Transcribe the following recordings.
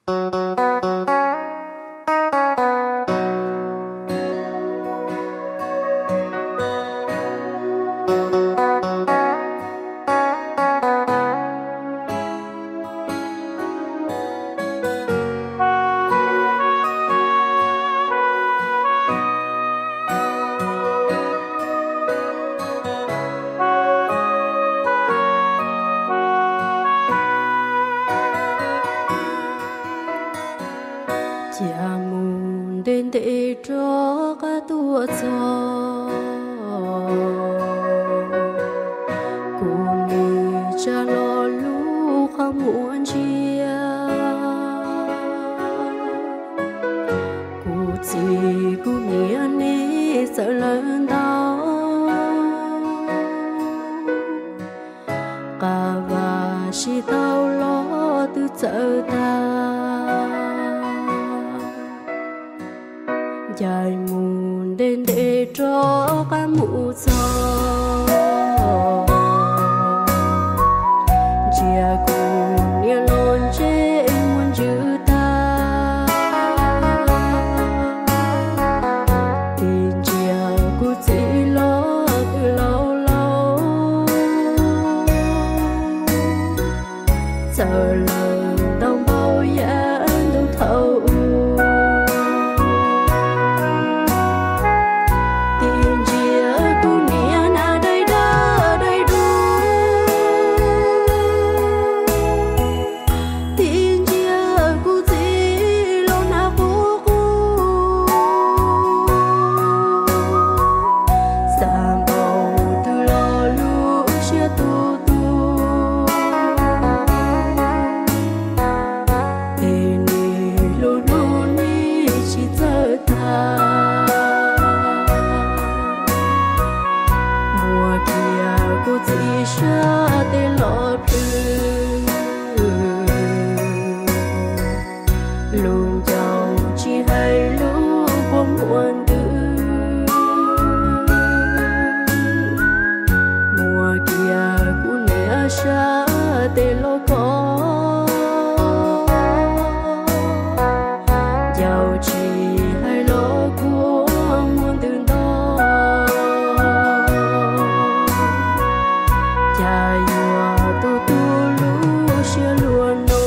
Cas mus ntev ntev rov qab tuaj txog, kuv nim tsa hlo lub qhov muag ntsia. Kuv txiv kuv niam neb txawm lawm ntau, qab vaj sib tau los twb txawm tag. Ncaim mus ntev ntev rov qab mus txog, ntsia kuv niam los ntsej muag ntsws tag, ces ntsia kuv txiv los twb laus laus, txawm lawm ntau npaum yav ntuj thaum ub. Tis ntsia kuv niam hnav dai dawb dai dub, tis ntsia kuv txiv los hnav qub qub, xav npaum twg los lub siab tu tu, es nim hlub hlub nim tsis txawj tag. Muab kiag kuv txiv sab tes los plhws, lub ncauj tsis hais lub kua muag ntws. Muab kiag kuv niam sab tes los kov, ncauj tsis hais los kua muag ntws nto. Cas yuav tu tu lub siab luaj no,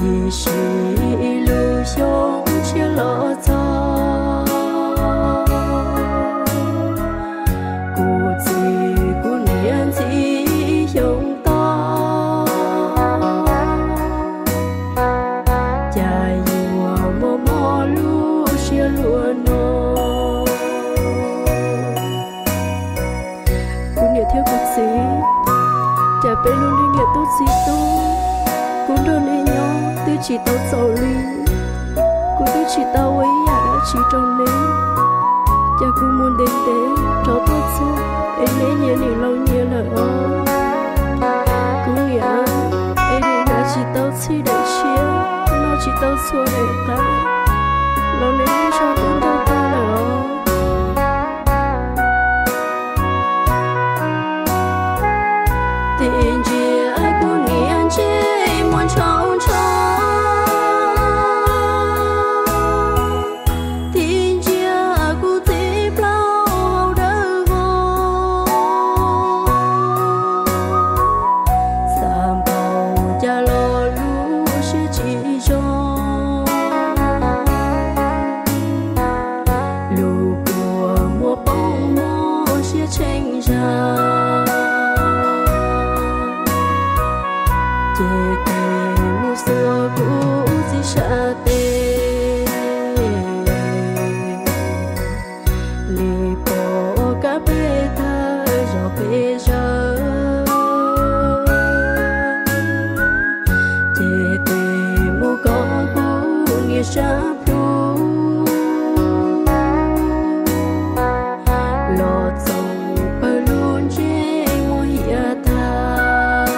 ib sim ib lub xyoo tshiab los txog, kuv txiv kuv niam ntxim xyoo to. Cas yuav mob mob lub siab luaj no. Kuv niam thiab kuv txiv, cas peb lub neej niam tub txiv tub, kuv nrog nej nyob twb tsis tau txaus li. Kuv twb tsis tau ua ib yam dab tsi rau neb, cas kuv mus ntev ntev rov tuaj txog es neb nyias nim laus nyias lawm os. Kuv niam, es nim hnav tsis tau txhij daim tshiab, noj tsis tau txhua daim qab, los neb lub zog twb ntuag tag lawm os. Tis ntsia kuv niam ntsej muag ntshau ntshau, tis ntsia kuv txiv plaub hau dawb vog, xav npaum cas los lub siab tsis zoo. Lub kua muag poob muag siab tsheej zag, ces tes mus xuas kuv txiv sab tes, nim pom kab peb tag zog peb zawg, ces tes mus kov kuv niam sab plhu, los txog pawg lub ntsej muag hiam tag.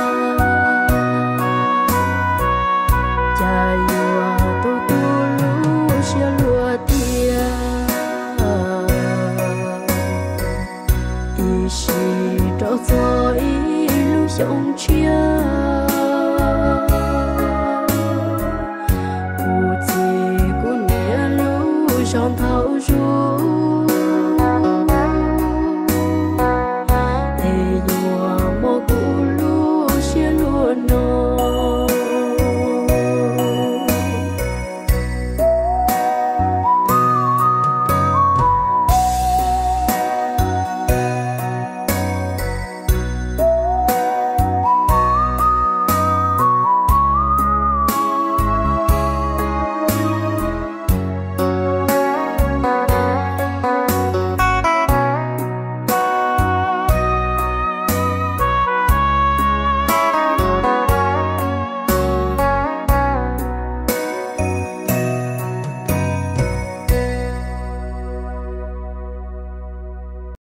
Cas yuav tu tu lub siab luaj tiag, ib sim rov txog ib lub xyoo tshiab.